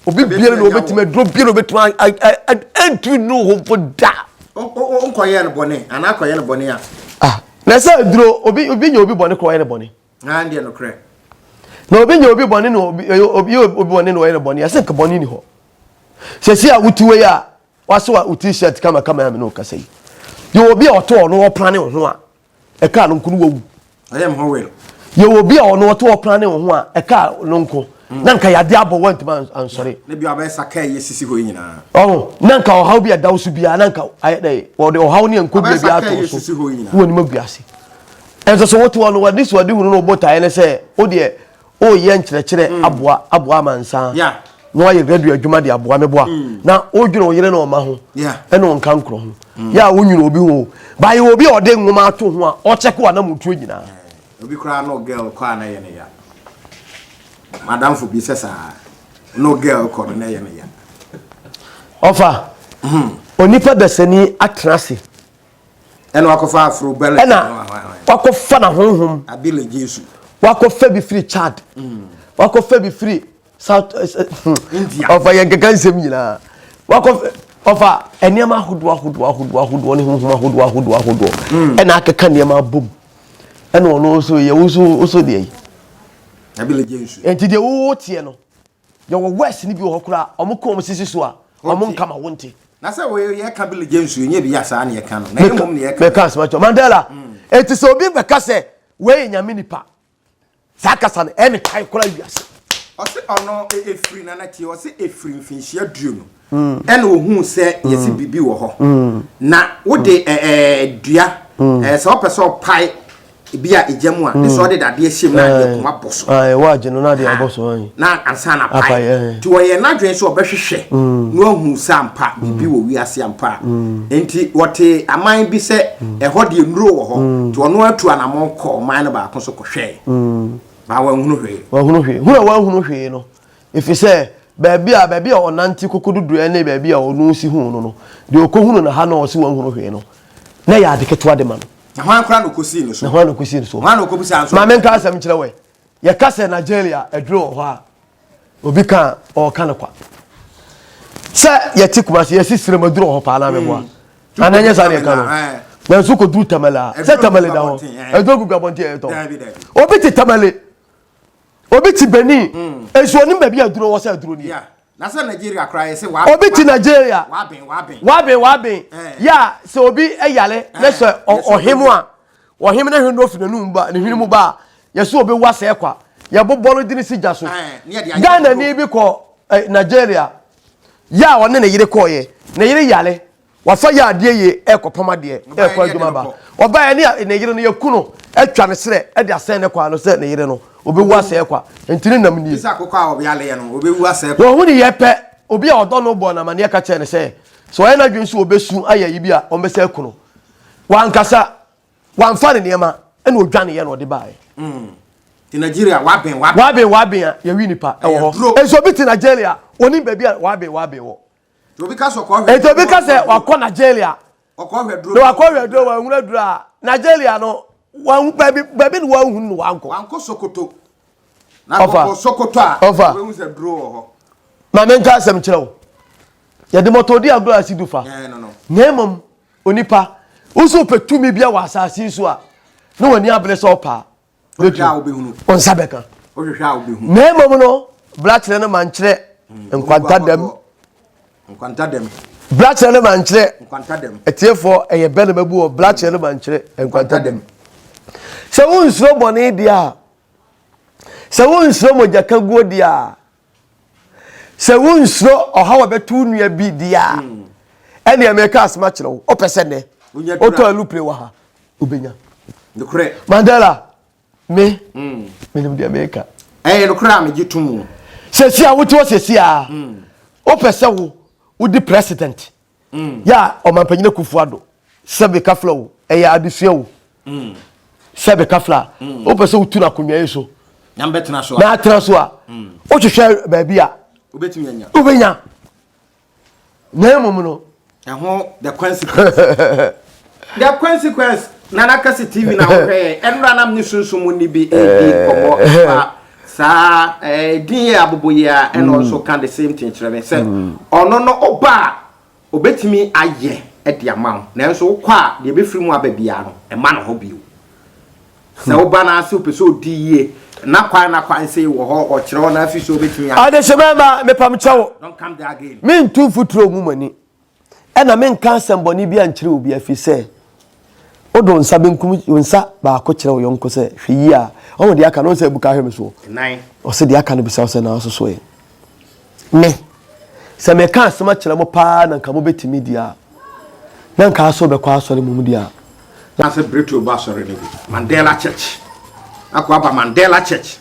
Obi biara na obetumi aduro biara obetumi ɛntumi nnuru ho mpo da. Nkɔyɛ no bɔne anaa akɔyɛ no bɔne a. Ah, na sɛ aduro obi obi nya obi bɔne kɔ ɔyɛ no bɔne. Ah, deɛ nokorɛ. Na obi nyɛ obi bɔne na obi obi yɛ obi bɔne na ɔyɛ no bɔne ɛsɛ nka bɔne ni hɔ. Sɛsi a wote wei a wase wa wo t-shirt kama kama a me ne wo kasa yi. Yɛ obi a ɔte ɔno ɔprane wo ho a ɛkaa no nko no wawu. Ɔyɛ me ho wel. Yɛ obi a ɔno ɔte ɔprane wo ho a ɛkaa no nko na nka yade abɔ wantumi ansɔre. Ne bi abɛyɛ saka yɛ sisi hɔ yi nyinaa. Ɔho na nka ɔhaw bi a ɛda wo so biara na nka ayɛ dɛ wɔde ɔhaw ne nkɔdua bi ato so na wɔnim agu ase. Nso so wote hɔ no w'anisoadehunu no wo botaeɛ ne sɛ wo deɛ woreyɛ nkyerɛkyerɛ mm. aboa aboa amansan na woayɛ radio adwuma de aboa meboa mm. na wodwene wo yere ne ɔma ho ɛne wo nka nkorɔ ho mm. yɛ a wonwene obi ho baayɛ obi a ɔde nwoma ato ho a ɔkyɛke w'anamotuo nyinaa obi koraa no girl kɔ a na yɛ ne ya madamfo bi sɛ saa no girl kɔ no na yɛ ne ya ɔfa hmm. onipa dasani atena ase Ɛna wakɔfa afro bɛlɛ. Ɛna wakɔfa na honhom. Abile Jesu. Wakɔfa bi firi Chad. Mm. Wakɔfa bi firi South. Eh, eh, hmm. India. Ɔfa yɛn keka nsɛm nyinaa. Wakɔfa ɔfa nneɛma ahodoɔ ahodoɔ ahodoɔ ahodoɔ ne honhom ahodoɔ ahodoɔ ahodoɔ. Mm. Ɛna akeka nneɛma abom. Ɛna ɔno nso yɛ woso woso deɛ yi. Abile Jesu. Nti deɛ wowo teɛ no. Yɛwɔ words no bi wɔ hɔ koraa a wɔn ka wɔn sisi so a wɔn nka ma wonte. Na sɛ wɔ yɛ ka Billy James yɛ nyɛ bi a saa na yɛ ka no na mmom na yɛ ka. Meka asɛm akyerɛ Mandela. Mm. Eti sɛ obi bɛka sɛ wei yɛ nyame nipa saa kasa no ɛne kan koraa wiase. Ɔse ɔno efiri nana tie ɔse efiri mfinhyia duonu mm. ɛna ohun sɛ yɛsi mm. biribi wɔ hɔ mm. na wode ɛɛ dua ɛɛ sɛ ɔpɛ sɛ ɔpae. Ebi a egya mu a, ne sɛ ɔde dadeɛ hyɛ mu na adeɛ kuma bɔ so. Ayi, wɔagye no na adeɛ abɔ so ayi. Na ansa na Apae, pae. ɛɛ. Nti wɔyɛ n'adwene sɛ ɔbɛhwehwɛ na wahu sɛ ampa biribi wɔ wiase ampa a. Nti wɔte aman bi sɛ ɛhɔ deɛ nnuro wɔ hɔ. Nti ɔno atu anamɔn kɔɔ ɔman no baako so kɔhwɛe. Baa wanhunu hwee. Wanhunu hwee. Hunu a wanhunu hwee no, ɛfiri sɛ baabi a baabi a ɔnante kɔkɔduduiɛ ne baabi a ɔno si huu no no, deɛ ɔkɔhunu no ha na ɔse wanhunu hwee no, na ɛyɛ ade ketewa de ma no. Na hwan koraa na ɔkɔsii no so? Na hwan na ɔkɔsii no so? Hwan na ɔkɔbisaa nso? Ma menka asɛm nkyerɛ wo ɛ. Yɛka sɛ Nigeria aduro wɔ hɔ a, obi ka a, ɔreka no kwa. Sɛ yɛte Kumasi, yɛsi srem aduro wɔ hɔ paa na meboa. Mm. Ana ɛnyɛ saa na yɛka no. Nanso kɔduru Tamale a, sɛ Tamale da hɔ, aduro gugu abɔnten ɛyɛtɔ. Obi te Tamale, obi te Benin, mm. nso onim baabi aduro wɔ sɛ aduro nie. Na sɛ Nigeria koraa yɛ sɛ waben. Obi te Nigeria. Waben waben. Waben waben. Yɛ a sɛ obi yare na sɛ ɔhem a ɔhem na hwene no ofi n'anum ba ne hwene mu ba a yɛsɛ obewu asɛe kwa. Yɛbobɔ no de no si gya so. Ghana ni bi kɔ Nigeria yɛ a ɔne ne yere kɔɔyɛ ne yere yare Wafa yɛ adeɛ yie ɛrekɔpam adeɛ ɛrekɔ adwuma ba. Ɔbaeɛ ne ne yere no yɛku no atwa ne serɛ de asɛn ne kwan no sɛ ne yere no ɔbɛwu asɛe kwa nti ne nam nie. Wɔhu ne yɛ pɛ obi a ɔdɔ no bɔɔ no amaneɛ ka kyerɛ no sɛ sɛ ɔyɛ n'adwene sɛ ɔbɛsu ayɛ ayi bi a wɔbɛsɛ aku no. Wankasa wamfa ne nneɛma ɛna ɔdwaneeɛ na ɔde baeɛ. Mm. Ti Nigeria waben waben. Waben waben a yɛwi nipa ɛwɔ hɔ. Nso obi te Nigeria onim baabi a waben waben wɔ. Enti obi ka sɛ wakɔ Nigeria na wakɔ hwɛ aduro wanhunu aduro a Nigeria no wanhu baabi baabi na wanhunu no wankɔ. Wankɔ Sokoto. Na kɔkɔ Sokoto a ɔfa obehu sɛ duro wɔ hɔ. Maame nka asɛm kyerɛ wo. Yɛde mɔtɔ di agorɔ a si du fa. Na mmom onipa woso pɛ tumi bia wɔ asase yi so a na w'ani abere sɛ ɔpaa. Wohwehwɛ a wobɛhunu. Wo nsa bɛka. Wohwehwɛ a wobɛhunu. Na mmom no, bra kyerɛ no ma nkyerɛ hmm. nkwanta dɛm. Nkwanta dɛm. Bra kyerɛ no ma nkyerɛ. Nkwanta dɛm. Atiefoɔ ɛyɛ bɛ na mabu wɔ bra kyerɛ no ma nkyerɛ nkwanta dɛm. Sɛ wonsuro bɔne deɛ a, sɛ wonsuro mogyakaguo deɛ a, sɛ wonsuro ɔhaw a ɛbɛto wo nua bi deɛ a, hmm. ɛnneɛ meka asɛm akyerɛ wo, wopɛ sɛ nnɛ wotɔ alupre wɔ ha wobɛnya. Nokorɛ. Mandela, me, mm. menim deɛ meka. Ɛyɛ nokorɛ a megye to mu. Sɛsi a wote hɔ sɛsi a, mm. wopɛ sɛ wo wodi president. Mm. Yɛ a ɔmanpanyin Akufo Addo sɛ beka fla o, ɛyɛ adesua o. Mm. Sɛ beka fla, mm. wopɛ sɛ wotu no akonnwa yi so. Na atena so a, mm. wohwehwɛ baabi a wobɛnya. Na mmom no. Ɛho the consequence. The consequence. Nana Kɛse TV na wohwɛ yɛn. Ɛnora nam ne sunsum mu ni bi ɛredi nkɔmmɔ ɛfa saa ɛɛ din yɛ abobo yi a ɛna mm. ɔnso ka the same thing kyerɛ me sɛ mm. ɔno no ɔba a obetumi ayɛ ɛde ama wo nanso wokɔ a deɛ ebɛfiri mu aba biara no ɛma no hɔ bio. Sɛ woba na ase wopɛ sɛ odi yie na kwan na kwan sei wɔ hɔ ɔkyerɛ wo na afi so obetumi ayɛ. Adehyemma mepam kyɛw. Don't come there again. Mentu mfuturo ngu mo ani. Ɛna menka asɛmmɔne biara nkyerɛ obi, ɛfiri sɛ wode wo nsa benkum wo nsa baako kyerɛ wo yɔnko sɛ hwɛ yie a, ɔho deɛ aka no, ɔhu sɛ abuka ahwɛ me soɔ. Ɔse deɛ aka no bisa wo sɛ na asoso ɛ. Me, sɛ meka asɛm akyerɛ mo paa na nka mobɛtumi deɛ a, na nka asɔ bɛkɔ asɔre mmom deɛ a. Na sɛ Breto ba asɔre no bi, Mandela Church. Akɔ aba Mandela Church.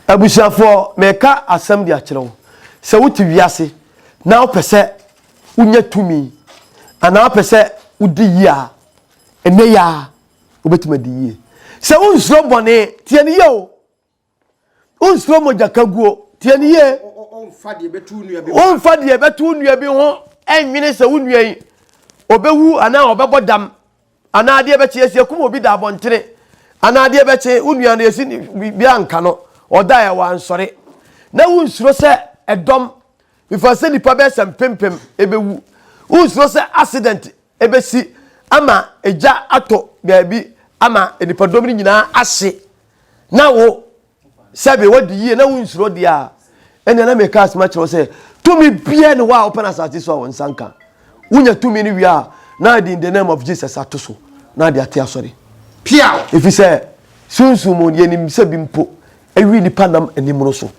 Abusuafoɔ, meka asɛm de akyerɛ wo, sɛ wote wiase na wopɛ sɛ wonya tumi anaa wopɛ sɛ wodi yie a, ɛnnɛ yi ara wobɛtumi adi yie. Sɛ wonsuro bɔne, tie no yie o. Wonsuro mogyakaguo, tie no yie. Womfa deɛ ɛbɛto wo nua bi ho ɛnwene sɛ wo nua yi ɔbɛwu anaa ɔbɛbɔ dam anaa adeɛ bɛkye yɛsi akum obi da abɔntene anaa adeɛ bɛkye wo nua no yɛsi bi anka no ɔdaeɛ wansɔre na wonsuro sɛ ɛdɔm Mefa sɛ nnipa bɛyɛ sɛ mpempem bɛwu. Wonsuro sɛ accident bɛsi ama egya atɔ baabi ama nnipadɔm no nyinaa ahye na wo sɛbe wadi yie na wonsuro deɛ a, ɛnna na meka asɛm akyerɛ wo sɛ tumi biara ne hɔ a wopɛ no asase so a wo nsa nka. Wonya tumi no wie a, na ade in the name of Jesus ato so na ade ate asɔre. Piaw! Ɛfiri sɛ sunsum mu yɛnim sɛ bi mpo Ewi nipa nam animono so.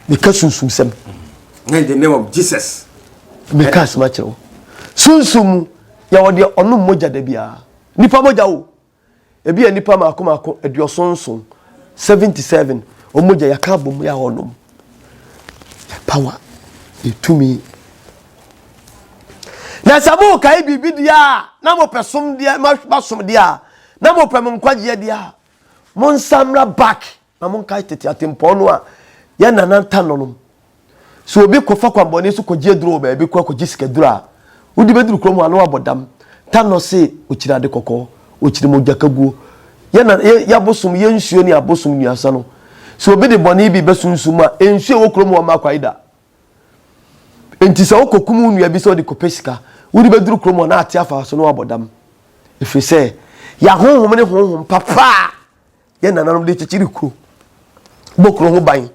Meka sunsumsɛm. In the name of Jesus. Meka asɛm akyerɛ wo. Sunsum mu yɛwɔ deɛ ɔnom mogya da biara. Nipa mogya o. Ebi yɛ nnipa mmaako mmaako 77, 77, wɔn mogya yɛaka abom yɛ a wɔnom. Yɛ power, yɛ tumi. Na sɛ mokae biribi deɛ a, na mopɛ som deɛ, masom deɛ a, na mopɛ mo nkwagyeɛ deɛ a, monsan mmra back na monkae tete atempɔn no a yɛn nana ntanɔ nom. Sɛ obi kɔfa kwammɔne so kɔgye aduro wɔ baabi kɔ akɔgye sikaduro a, wode bɛduru kurom hɔ a na wabɔ dam. Tanɔ se ɔkyiri ade kɔkɔɔ, ɔkyiri mogyakaguo. Yɛn na yɛ abosom, yɛn nsuo ne abosom nnuasa no. Sɛ obi de bɔne bi ba sunsum a, nsuo a ɛwɔ kurom hɔ mma kwae da. Enti sɛ wokɔkum wo nua bi sɛ wode kɔpɛ sika, wode bɛduru kurom hɔ na ate afa so na wabɔ dam. Ɛfiri sɛ, yɛn ahonhom ne honhom papa a yɛn nananom de kyekyere kuro, bɔ kuro ho ban,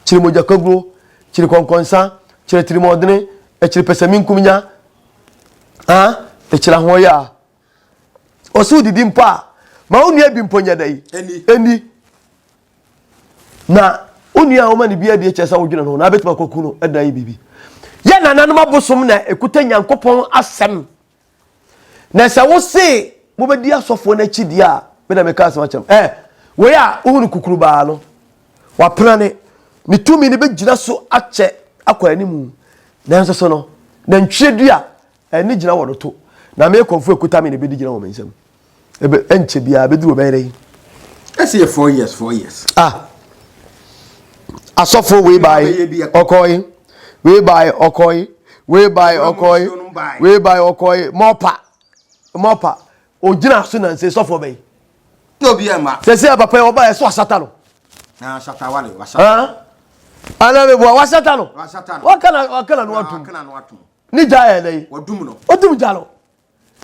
kyere mogyakaguo, kyere kɔnkɔnsa, kyere tirimɔdene, kyere pɛsɛmenkominya, ah, kyere ahoɔyɛ a. Ɔsɛ wodidi mpo a, ma wo nua bi mpo nyɛ dɛ yi, ɛni. Na wo nua a woma ne bi adie kyerɛ sɛ wodwene no ho na abɛtumi akɔku no ɛdan yi biribi. Yɛ nananom abosom na ɛkuta Nyankopɔn asɛm. Na sɛ wose mobɛdi asɔfoɔ no akyi deɛ a, me na meka asɛm akyerɛ mo. Ɛ, wei a wohu no kukurubaa no, wapena ne, ne tumi no bɛgyina so akyɛ akɔ anim. Nanso so no, nantwie dua ɛne gyina wɔ no to, na me kɔmfo ekuta me na ebedi gyina wɔ me nsam. Ebe ɛnkyɛ biara bɛduru ɔbɛyɛ dɛ yi. Ɛsɛ yɛ 4 years, 4 years. Ah, asɔfo wei baae ɔkɔe, wei baae ɔkɔe, wei baae ɔkɔe, wei baae ɔkɔe, mɔpa mɔpa ogyina so nanse sɔfo bɛyi. Na obi ɛma. Sɛ sɛ papa yi ɔba yɛ so asata no. Na asata wale wasata. Ana mi bua wasata no. Wasata no. Wakana wakana no atum. Wakana no atum. Ne gya yɛ dɛ yi. Wadum no. Wadum gya no.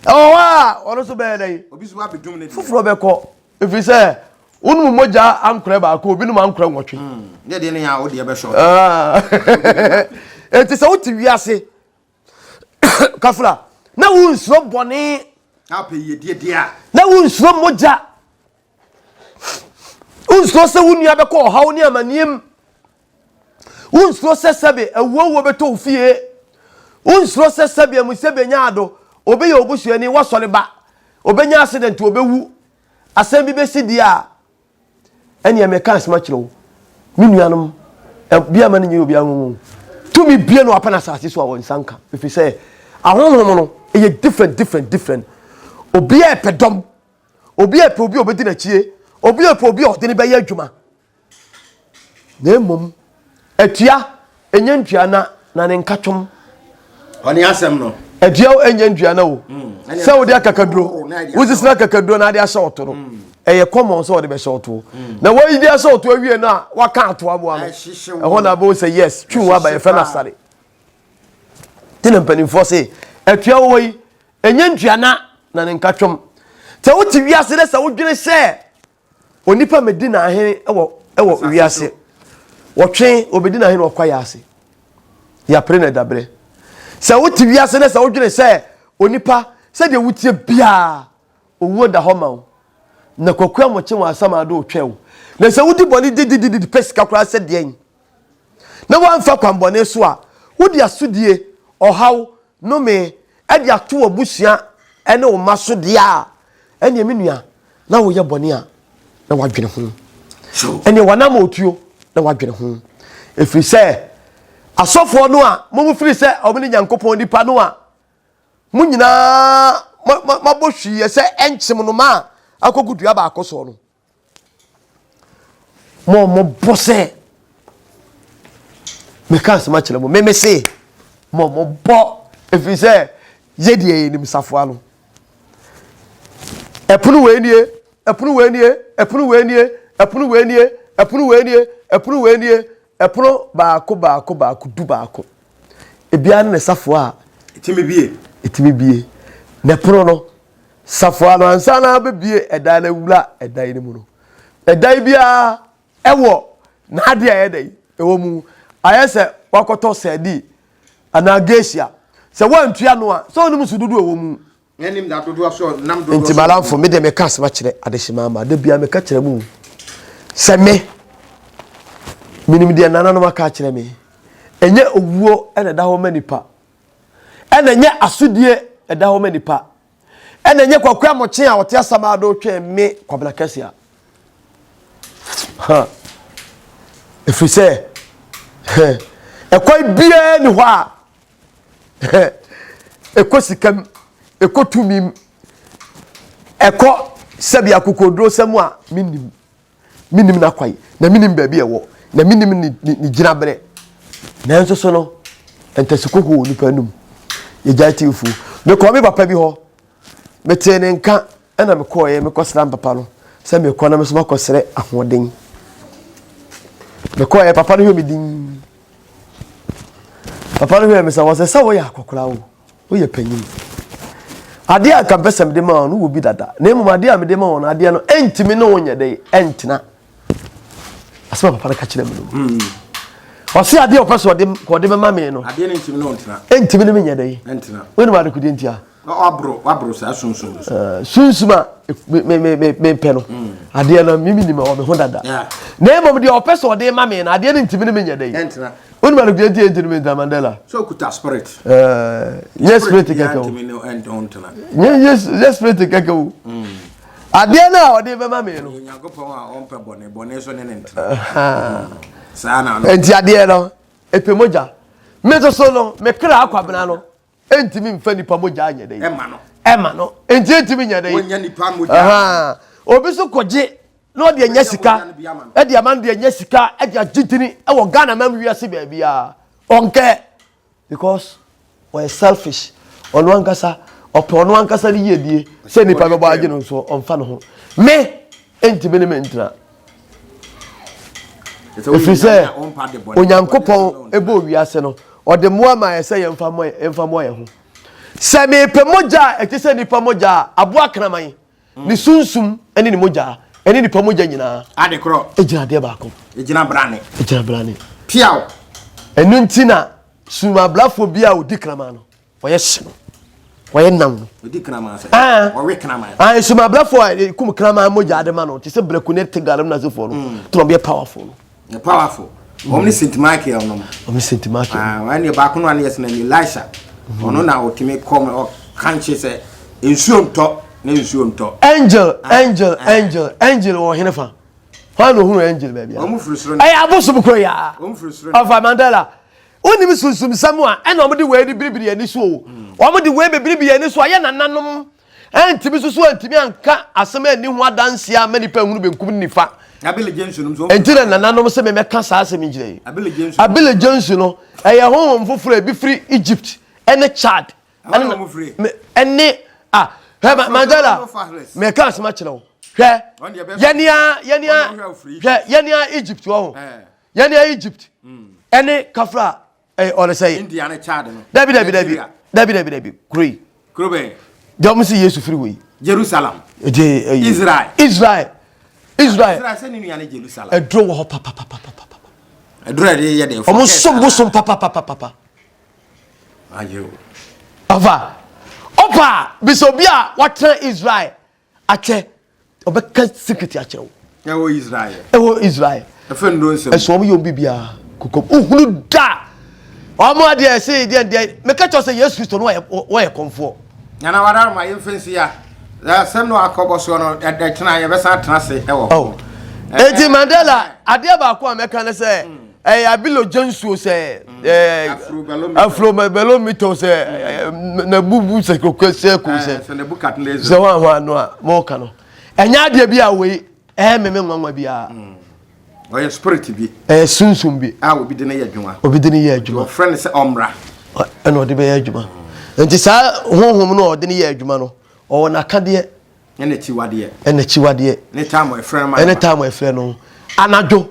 Ɛwɔ hɔ a ɔno nso bɛyɛ dɛ yi. Obi nso abɛdum ne deɛ. Foforɔ bɛkɔ ɛfiri sɛ wonom mogya ankorɛ baako obi nom ankorɛ nwɔtwe. Ne deɛ ne yɛ a wo deɛ bɛsɔ. Enti sɛ wote wiase kafra na wonsuro bɔne. Na wopɛ yiedie deɛ a. Na wonsuro mogya. Wonsuro sɛ wo nua bɛkɔ ɔhaw ne amanneɛ mu. Wonsuro sɛ sɛbe awuowuo bɛtɔ wo fie. Wonsuro sɛ sɛbe amusɛ bɛnya ado, obi yɛ obusuani, woasɔre ba, obɛnya accident, obɛwu, asɛm bi bɛsi deɛ a, ɛneɛ meka asɛm akyerɛ wo, me nuanom, bia ma no nyɛ obiara nwanwa o. Tumi bie no apɛ no asase so a wɔn nsa nka, ɛfiri sɛ ahonhom no ɛyɛ different different different. Obiara pɛ dɔm, obiara pɛ obi a obɛdi n'akyie, obiara pɛ obi a ɔde no bɛyɛ adwuma. Na mmom atua ɛnyɛ ntua na na ne nkatwom. Ɔne asɛm no. Atua ɛnyɛ ntua na o. Sɛ wode akakaduro wosisi akakaduro na ade ahyɛ ɔto no mm. ɛyɛ common sɛ wɔde bɛhyɛ ɔto mm. na wɔyi de ahyɛ ɔto awie no a waka ato aboa no ɛhɔ na abɛwo sɛ yes twi wo aba yɛfɛ no asare te na mpanimfoɔ se atua wɔ yi ɛnyɛ ntua na na ne nkatwom sɛ wote wiase dɛ sɛ wodwene sɛ Onipa medi n'ahene wɔ wɔ wiase. Wɔtwe obedi n'ahene wɔ kwaeɛ ase. Yɛapere na ɛdaberɛ. Sɛ wote wiase na sɛ wodwene sɛ onipa sɛdeɛ wotie biara owuo da hɔ ma wo. Na kwaku amɔkye wɔ asam ado retwɛn wo. Na sɛ wodi bɔne didididi pɛ sika koraa sɛ deɛn na woamfa kwanbɔne so a, wode asodie, ɔhaw, Nnome de ato w'abusua ne wo mma so deɛ a, ɛnneɛ me nua, na woyɛ bɔne a, na woadwene ho. Ɛnneɛ w'anam otuo, na woadwene ho. Ɛfiri sɛ, asɔfoɔ no a mo firi sɛ wɔn ne Nyankopɔn nipa no a, mo nyinaa moabɔ hwiiɛ sɛ ɛnkyem no ma a akɔgu dua baako soɔ no, Mo a mobɔ sɛ meka asɛm akyerɛ mo, meme se mo a mobɔ ɛfiri sɛ yɛ deɛ yɛnim safoa no. Ɛpono wei nie, ɛpono wei nie, ɛpono wei nie, ɛpono wei nie, ɛpono wei nie, ɛpono wei nie, ɛpono baako baako baako 11. Ebiara ne ne safoa a ɛtumi bie. Ɛtumi bie. Na ɛpono no Safoa no ansa na abɛbue ɛdan no awura ɛdan no mu no, ɛdan biara ɛwɔ n'adeɛ a ɛyɛ dɛ ɛwɔ mu. Ayɛ sɛ wakɔtɔ sɛdi anaa geisha. Sɛ woantua no a, sɛ wonim nsu dodoɔ ɛwɔ mu. Nti malamfo, me deɛ meka asɛm akyerɛ adehyema ama. Da biara meka kyerɛ mu sɛ me, menim deɛ nananom aka akyerɛ me. Ɛnyɛ owuo na ɛda hɔ ma nipa. Ɛna ɛnyɛ asodie ɛda hɔ ma nipa. Ɛna ɛnyɛ Kwaku Amokye a ɔte Asamado twɛn me Kwabena Kɛse a. Ha. Ɛfiri sɛ, ɛkwan biara ni hɔ a ɛkɔ sika mu, ɛkɔ tumi mu, ɛkɔ sɛbi akokoduro sɛm a mennim. Mennim n'akwan, na mennim baabi a ɛwɔ, na mennim ne, ne, ne gyinaberɛ. Nanso so no, ntasukoko wɔ nipa anum. Yɛgyae tiwfoɔ. Mekɔɔ me papa bi hɔ, metee ne nka ɛna mekɔɔeɛ mekɔsra me papa no sɛ mekɔ na me nso makɔsrɛ ahoɔden. Mekɔɔeɛ papa no hwɛ me din. Papa no hwɛ me sɛ wɔsɛ sɛ woyɛ akɔkora o. Woyɛ panyin. Adeɛ a nka mpɛ sɛ mede ma wo no wɔ bi dada. Na mmom adeɛ a mede ma wo no, adeɛ no ɛntumi ne wo nyɛ dɛ ɛntena. Asɛm a papa no ka kyerɛ me no. Hmm. Ɔse adeɛ a ɔpɛ sɛ ɔde ɔde bɛma me no. Adeɛ no ntumi ne wo ntena. Ɛntumi ne me nyɛ dɛ. Ɛntena. Wonim ade kodeɛ ntia? Waboro waboro saa sunsum no so. Eh, sunsum a me me me mepɛ no. Hmm. Adeɛ no mimi nim ɛwɔ me ho dada. Na mmom deɛ ɔpɛ sɛ ɔde ma me no adeɛ no ntumi ne me nyɛ dɛ. Ɛntena. Wonim ade kodeɛ nti ɛntumi ntena Mandela? So okuta spirit. Eh, nyɛ spirit kɛkɛ o. Nyɛ nyɛ nyɛ spirit kɛkɛ o. Hmm. Adeɛ no a ɔde bɛma me no. Onyankopɔn a ɔmpɛ bɔne bɔne so ne ne ntena. Saa na. Nti adeɛ no epe mogya. Me nso so no me kra akwabena no Entumi nfa nipa mogya nyɛ dɛ. Ɛma no. Ɛma no. Enti entumi nyɛ dɛ. Wɔnya nipa mogya. Obi so kɔgye na ɔde anya sika ɛde ama no de anya sika ɛde agye dini ɛwɔ Ghana mam wiase baabi a ɔnkɛ because ɔyɛ selfish ɔno ankasa ɔpɛ ɔno ankasa ne yiedie sɛ nipa bɛbɔ agye no nso ɔmfa ne ho me entumi ne me ntena ɛfiri sɛ onyankopɔn ɛbɔ wiase no ɔde mmoa ma yɛ sɛ yɛmfa mmoa yɛn ho sɛ mepɛ mogya a ɛte sɛ nipa mogya a aboa kraman ne sunsum ne ne mogya ɛne nipa mogya nyinaa ade korɔ ɛgyina adeɛ baako ɛgyina brane ɛgyina brane piaw ɛno nti na sumabrafoɔ bi a ɔdi kraman no Wɔyɛ hye no. Wɔyɛ nam no. Odi kraman sɛ. Ah. Ɔwe kraman. Ah, nsumabrɛfoɔ a ekum kraman mogya de ma no te sɛ brɛku ne tegalam na asefoɔ no. Mm. Tena ɔmo yɛ powerful no. Yɛ powerful. Wɔn ne Saint Michael nom. Wɔn ne Saint Michael. Ah, wɔn ne baako no a ne yɛ sɛ na Elisha. Mm. Ɔno na ɔtumi kɔm ɔkankye sɛ nsuo ntɔ ne nsuo ntɔ. Angel, ah, angel, ah. angel, angel wɔ hene fa. Hwan na ohunu angel baabi a? Wɔn firi soro. Ɛyɛ abosom kuro yaa. Wɔn firi soro. Ɔfa Mandela. Wonim sunsumsɛm a ɛna wɔde wei de biribiri yɛn ani so o. Wɔde wei bɛbiribiri yɛn ani so a yɛ nananom antumi soso antumi anka asɛm anni ho adanseɛ amma nipa nhunu benkum ne nifa. Enti na nananom sɛ memɛka saa asɛm yi nkyerɛ yi. Abele Jensu no ɛyɛ honhom foforɔ a ebi firi Egypt ɛne Chad ɛne a hwɛ Mandela mɛka asɛm akyerɛ wo hwɛ yɛnea yɛnea hwɛ yɛnea Egypt wɔ ho. Yɛn deɛ Egypt ɛne kafra ɛyɛ ɔne sɛ. India ne Chad no. Dabi dabi dabi dabi dabi dabi kuro yi. Kuro bɛn. Deɛ wɔn si Yesu firi hɔ yi. Jerusalem. Ɛdi ɛyi. Israel. Israel. Israel. Israel sɛ ne nua ne Jerusalem. Ɛduro wɔ hɔ papapapapa. Ɛduro yɛ de yɛ de. Wɔn som bosom papapapapa. Ayo. Ɔfa ɔpa bisa obi a watena Israel akyɛ. ɔbɛka secret akyerɛ wo. Ɛwɔ Israel. Ɛwɔ Israel. Ɛfɛ nnuro nsɛm. Ɛso wɔn yɛ wɔn biribiara kokom. Ohunu da. Wɔn adeɛ ɛsɛ deɛ deɛ meka kyerɛ sɛ Yesu Kristo no wɔyɛ wɔyɛ kɔnfoɔ. Nana wadara ma yɛmfa nsi ya. Asɛm no akɔbɔ soɔ no ɛkyena yɛbɛsan atena ase ɛwɔ hɔ. Oh. Eti Mandela adeɛ baako a mɛka ne sɛ ɛyɛ abilo gye nsuo sɛ ɛɛ afro belomito sɛ na bubu sɛ koko sɛ ko sɛ sɛ wɔn ahoa no a mɔka no ɛnyɛ adeɛ bi a wei ɛyɛ meme nwanwa biara. Ɔyɛ spirit bi. Ɛyɛ sunsum bi. A obi de ne yɛ adwuma. Obi de ne yɛ adwuma. Wɔfrɛ no sɛ ɔmmra. Ɛna ɔde bɛyɛ adwuma. Nti saa honhom no a ɔde ne yɛ adwuma no ɔwɔ n'akadeɛ. Ɛna akyiwadeɛ. Ɛna akyiwadeɛ. Ne taamu ɛfrɛ no. Ɛne taamu ɛfrɛ no anadwo.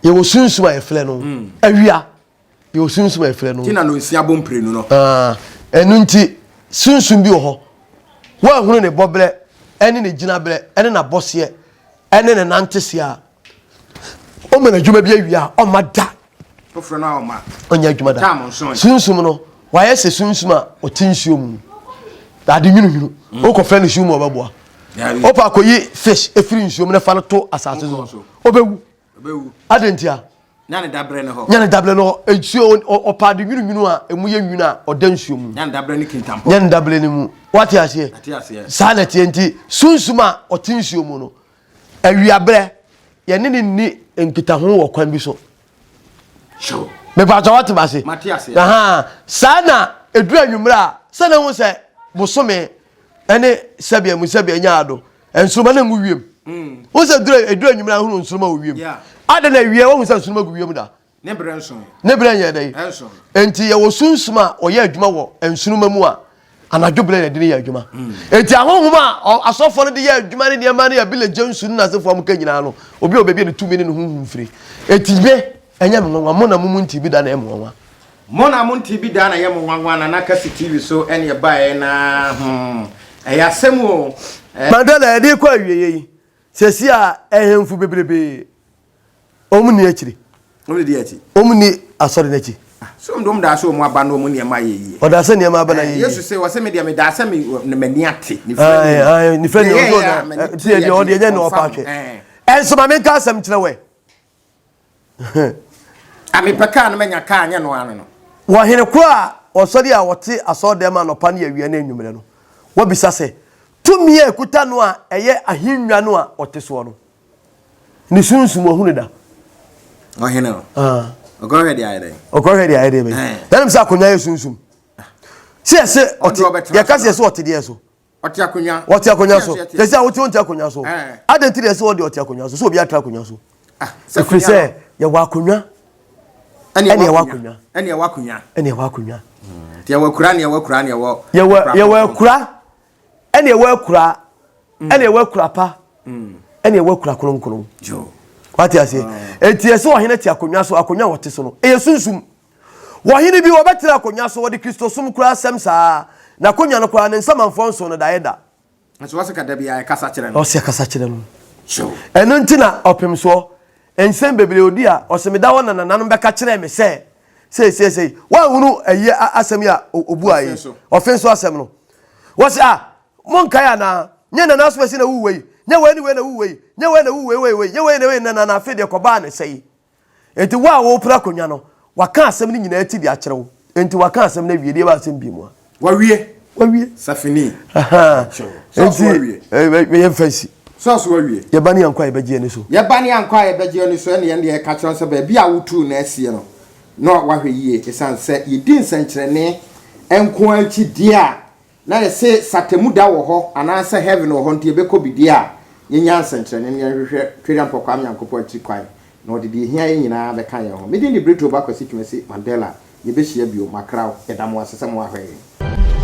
Yɛwɔ sunsum a yɛfrɛ no mm. awia. Yɛwɔ sunsum a yɛfrɛ no. Ti na no nsia bɔ mprenu no. Ah, ɛno nti sunsum bi wɔ hɔ. Woahunu ne bɔberɛ ɛne ne gyinaberɛ ɛne n'abɔseɛ ɛne ne nanteseɛ a ɔma n'adwuma bi awia a ɔma da. Wofrɛ no a ɔma. Ɔnyɛ adwuma da. Sunsum no wayɛ sɛ sunsum a ɔte nsuo mu. Ade nwununwunu. Mm. Wokɔfrɛ no nsuo mu ɔbɛboa. Wopɛ akɔyi fish ɛfiri nsuo mu na fa no to asase so. Ɔbɛwu. Adɛn ntia? Nya ne dabrɛ no hɔ. Nya ne dabrɛ no hɔ. Nsuo ɔpa ade nwununwunu a emu yɛ nwunu a ɔda nsuo mu. Nya ne dabrɛ ne kintampɔ. Nya ne dabrɛ no mu. Wate aseɛ? Ate aseɛ. Saa na ɛteɛ nti sunsum a ɔte nsuo mu no awiaberɛ yɛne ne nni nkitaho wɔ kwan bi so. Sure. Mepatwa wate ma ase. Mate aseɛ. Aha saa na eduru anwummerɛ a sɛ na ho sɛ bosome ɛne sɛbea mu sɛbea nya ado nsoroma na ngu wiem. Mm. Wo sɛ duru eduru anwummerɛ ahunu nsoroma wɔ wiem. Adɛn na awia wahu sɛ nsoroma gu wiem da. Ne berɛ nso. Ne berɛ nyɛ dɛn. Ɛnso. Enti yɛwɔ sunsum a ɔyɛ adwuma wɔ nsoroma mu a anadwo berɛ na ɛde ne yɛ adwuma. Mm. Enti ahonhom a asɔfoɔ no de yɛ adwuma ne nneɛma ne abile gye nsu ne n'asefoɔ a wɔka nyinaa no obi a ɔbɛbi a ne tumi ne ne honhom firi. Enti me ɛnyɛ me nwanwa mo na mo mu nti bi da na ɛyɛ mo nwanwa. Mo na mo nti bi da na ɛyɛ mo nwanwa Nana Kasi TV so ɛne ɛbaeɛ na hmm ɛyɛ asɛm o. Mandela yɛde rekɔ awieɛ yi sɛsi a ɛhemfo bebrebee Wɔn nni akyiri. Wɔn di akyi. Wɔn nni asɔre n'akyi. Ah, so wɔn daa sɛ wɔn aba na wɔn nneɛma ayɛ yie. Ɔdaa sɛ nneɛma aba na ayɛ yie. Yesu sɛ wɔsɛ mi deɛ mi daa sɛ mi m'ani ate. Ne fira ni. Ne fira ni ɔsɔ na ti yɛ deɛ ɔdeɛ nyɛ na ɔpa atwɛ. Ɛnso ma mi nka asɛm kyerɛ wɛ. Amepɛ kaa no manya kaa nyɛ no ano no. Wɔ hene koro a ɔsɔre a ɔte asɔredan mu anɔpa ne awia ne anwummerɛ no, wɔbisa sɛ, Tumi a ɛkuta no a ɛyɛ ahennwa no a ɔte soɔ no, Ne sunsum ɔhunu da. Ɔhene no. Ah. Ɔkɔhwɛ deɛ ayɛ dɛn. Ɔkɔhwɛ deɛ ayɛ dɛn bɛyɛ. Ɛnam sɛ akonnwa yɛ sunsum. Sɛ yɛsɛ ɔte yɛka sɛ yɛsɛ ɔte deɛ so. Ɔte akonnwa. Ɔte akonnwa so. Yɛsɛ a wote ɔnte akonnwa so. Adɛn nti na yɛsɛ ɔde ɔte akonnwa so sɛ obi atra akonnwa so. Ah, Ɛfiri sɛ yɛwɔ akonnwa. Ɛne ɛwɔ akonnwa. Ɛne ɛwɔ akonnwa. Ɛne ɛwɔ akonnwa. Yɛwɔ akura ne ɛwɔ akura ne ɛwɔ. Yɛwɔ yɛwɔ akura. Ɛna ɛwɔ akura ɛna ɛwɔ akura pa ɛna ɛwɔ akura kronkron wate aseɛ ah. eti ɛsɛ ɔhene te akonnwa so akonnwa wɔte so no ɛyɛ sunsum wɔhene bi wɔbɛtena akonnwa so wɔde kristosom koraa asɛm saa na akonnwa no koraa ne nsamanfoɔ nso no daeɛ da nso wɔsɛ kada bi a ɛkasa kyerɛ no ɔsɛ kasa kyerɛ no ɛno nti na ɔpem soɔ nsɛm bebree odi a ɔsɛ meda hɔ na nananom bɛka kyerɛ me sɛ seeseesei woanhunu ayi asɛm yi a obu ayi ɔfe nso asɛm no Wɔse ah, monkae anaa? Nyɛ Nana Asomasi na wuu wei, nyɛ wei ne wei na wuu wei, nyɛ wei na wuu wei wei wei, nyɛ wei ne wei na na afei deɛ kɔbaa ne sɛi. Enti wo a wopere akonnwa no, waka asɛm no nyinaa ti de akyerɛ wo. Enti waka asɛm no awie, deɛ ɛba asɛm bi mu a. Wawie. Wawie. Safini. Enti yɛmfa nsi. Sɔɔso wawie. Yɛba ne yɛnkɔ a yɛbɛgye ani so. Yɛba ne yɛnkɔ a yɛbɛgye ani so ɛne yɛn deɛ yɛka kyerɛ sɛ baabi a wotuu na asie no, na wahwɛ yie ɛsiane sɛ yɛdi nsɛnkyerɛnne nko ara akyi deɛ a, na yɛse satemuda wɔ hɔ anaasɛ heaven wɔ hɔ nti yɛbɛkɔ bi deɛ a, yɛnya nsɛnkyerɛnne no yɛnhwehwɛ Twereampɔ Kwame Nyankopɔn akyiri kwan na ɔde deɛ ɛhia yɛn nyinaa bɛka yɛn ho. Me din de Brito Ba Kwasi Twumasi Mandela, yɛbɛhyia bio, makraw, yɛda mo ase sɛ moahwɛ yɛn.